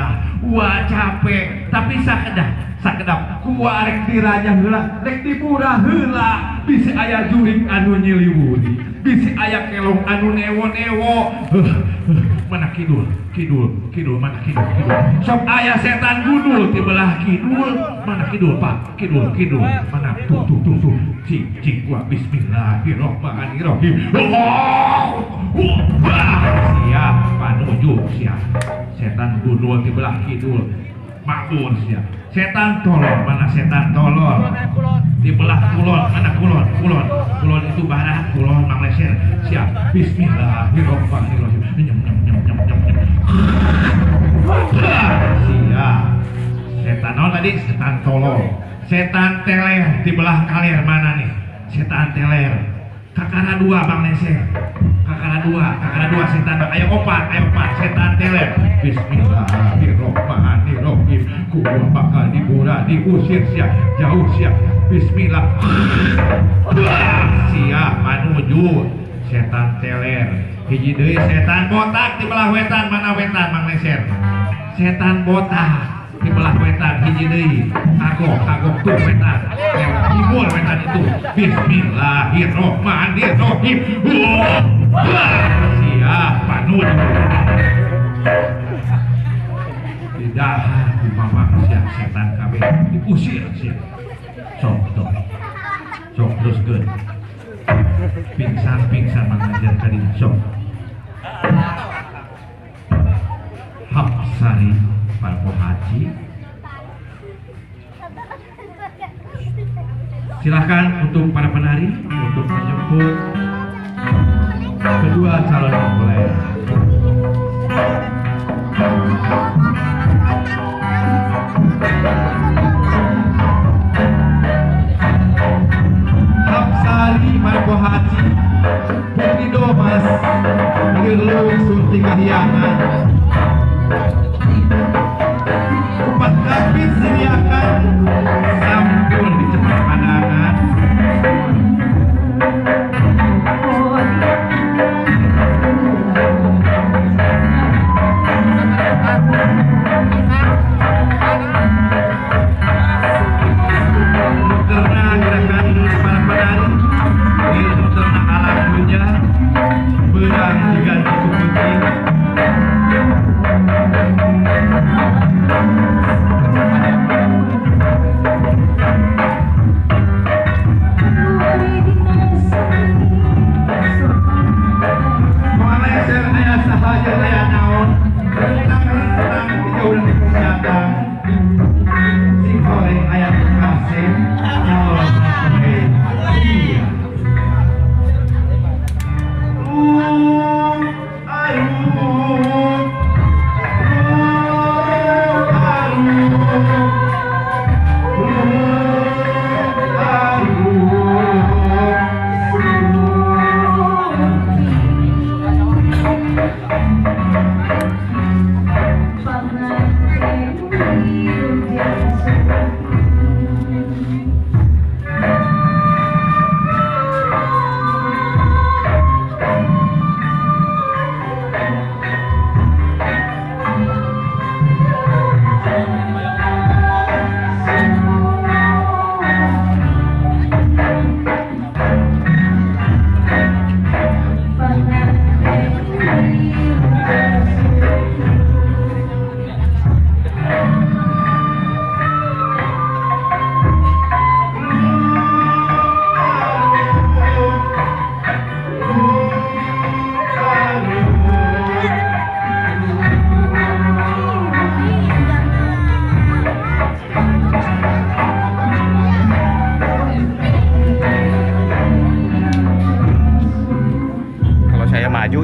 gerah, wa capek, tapi sakedap kuwa rek dirajah heula, rek diburah heula, bisi aya jurig anu nyiliwuri, bisi aya kelong anu newo-newo. Mana kidul, kidul, kidul, mana kidul, kidul. Sok aya setan gundul di belah kidul, mana kidul Pak, kidul, kidul, mana tuh tuh tuh tuh, cing cing gua bismillahirrohmanirrohim. Siap panuju siap. Setan gundul di belah kidul, makmur siap. Setan tolol, mana setan tolol? Di belah kulon, mana kulon? Kulon, kulon itu barat, kulon Mang Leser. Siap. Bismillahirrohmanirrohim. Nyem nyem nyem nyem nyem nyem. Siap. Setan non tadi, setan tolol. Setan teler di belah kaler mana nih? Setan teler. Kakara dua Bang Leser. Kakara dua setan. Ayo opat, setan teler. Bismillahirrohmanirrohim. Gua bakal dibura, diusir siap, jauh siap. Bismillah. Siap menuju setan teler. Hiji deui setan botak di belah wetan, mana wetan Mang Leser? Setan botak di belah wetan hiji deui. Kagok, kagok tuh wetan. Timur wetan itu. Bismillahirrohmanirrohim. Siap menuju. Didahar ku mamang siap setan kabeh diusir siap. Sok sok. Sok teruskeun. Pingsan-pingsan mangajar ka dieu sok. Hapsari Parpo Haji. Silahkan untuk para penari untuk menjemput kedua calon mempelai. Hapsari Marco Haji, Putri Domas, Lirlung Surti Kahyangan. Kupat kapit sediakan, sampul di cepat pandangan. Karena gerakan para penari itu ternak alam dunia berang diganti ku kucing. Maleser aya sahaja aya naon, rentang-rentang dijauh di kesehatan. Sing horeng aya kasih calon mempelai pria.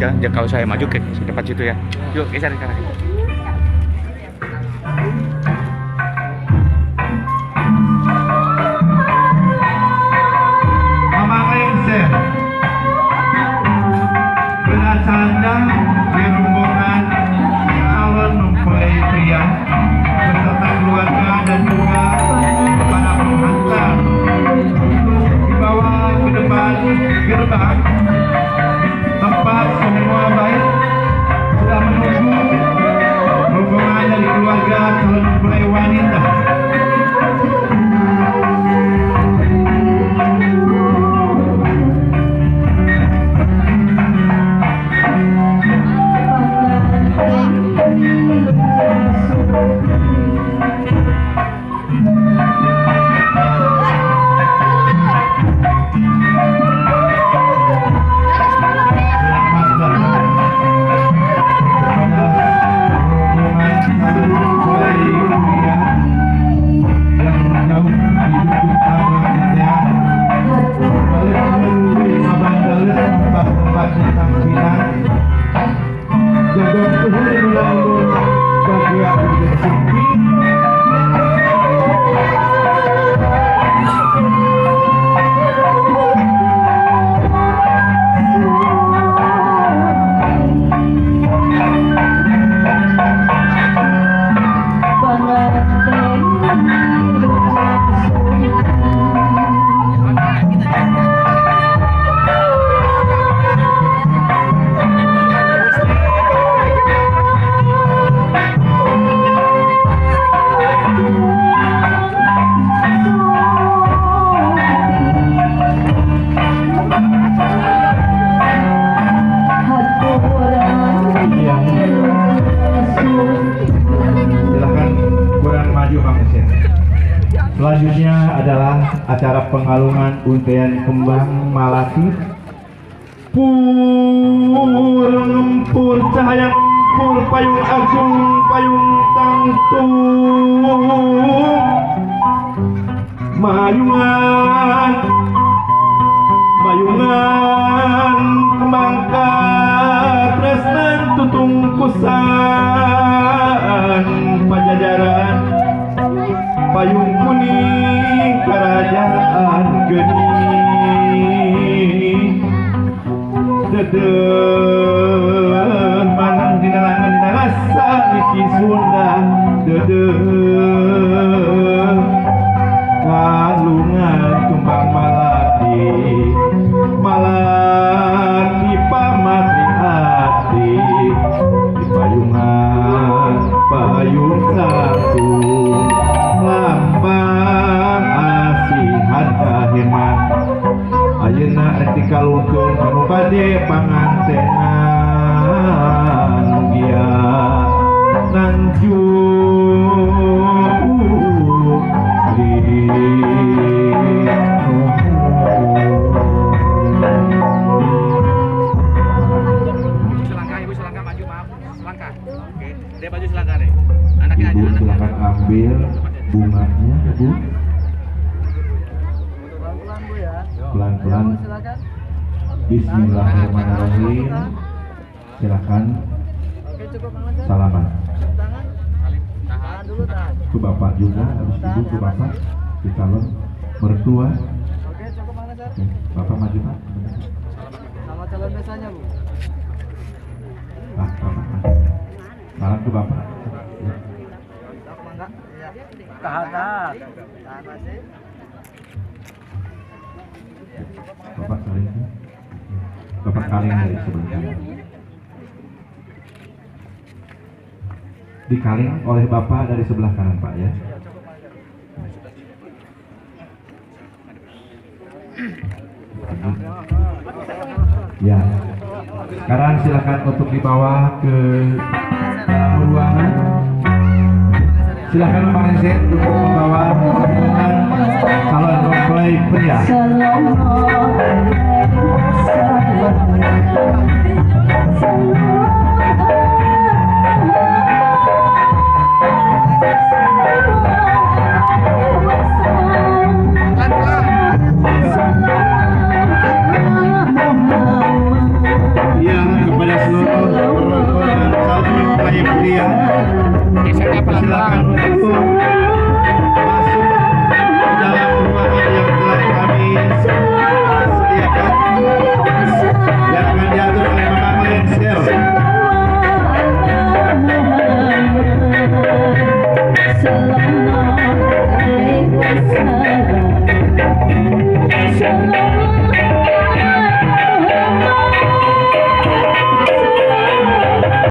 Jangan, kalau saya maju ke depan situ ya. Yuk, geser sekarang. Mamang Lengser bercanda di rombongan calon mempelai pria beserta keluarga dan juga para pengantar untuk dibawa ke depan gerbang tempat semua baik sudah menunggu rombongan dari keluarga. acara pengalungan untean kembang malati. Pur ngempur cahaya ngempur payung agung payung tangtung mayungan mayungan kembang katresnan tutungkusan pajajaran payung kuning kerajaan geni dedeh manang dinalangan rasa niki Sunda dedeh kalungan kembang malati malati pamatri hati di payungan payung satu lambang asihan kaheman ayeuna rek dikalungkeun kanu bade pangantenan mugia nanju selangkah, Ibu selangkah maju, maaf. Selangkah. Oke, dia maju selangkah deh. Anaknya aja, Ibu anaknya. silakan ambil bunganya, Ibu. Pelan-pelan Bu ya. Pelan-pelan. Ayo, Bu, silakan. Bismillahirrahmanirrahim. Silakan Oke, cukup Bang Lancar. salaman Cium tangan. Salim, tahan. Tahan dulu, tahan. ke bapak juga, habis ibu ke bapak, ke calon mertua. Oke, cukup Bang Lancar. Oke, bapak maju Pak. Sama calon besanya, Bu. Ah, bapak maju. Salam ke bapak. Ya. Sok, mangga. Iya. Tahan, tahan. Tahan masih. Bapak saling. Bapak kaleng dari sebelah kanan. Dikaleng oleh bapak dari sebelah kanan Pak ya. Ya. Sekarang silakan untuk dibawa ke ruangan. Silakan Pak Renset untuk membawa rombongan calon mempelai pria. Ya, kepada seluruh rombongan calon mempelai pria, Gesernya pelan-pelan. silakan untuk masuk ke dalam ruangan yang telah kami sediakan, yang akan diatur oleh Bapak Lensel. Salam.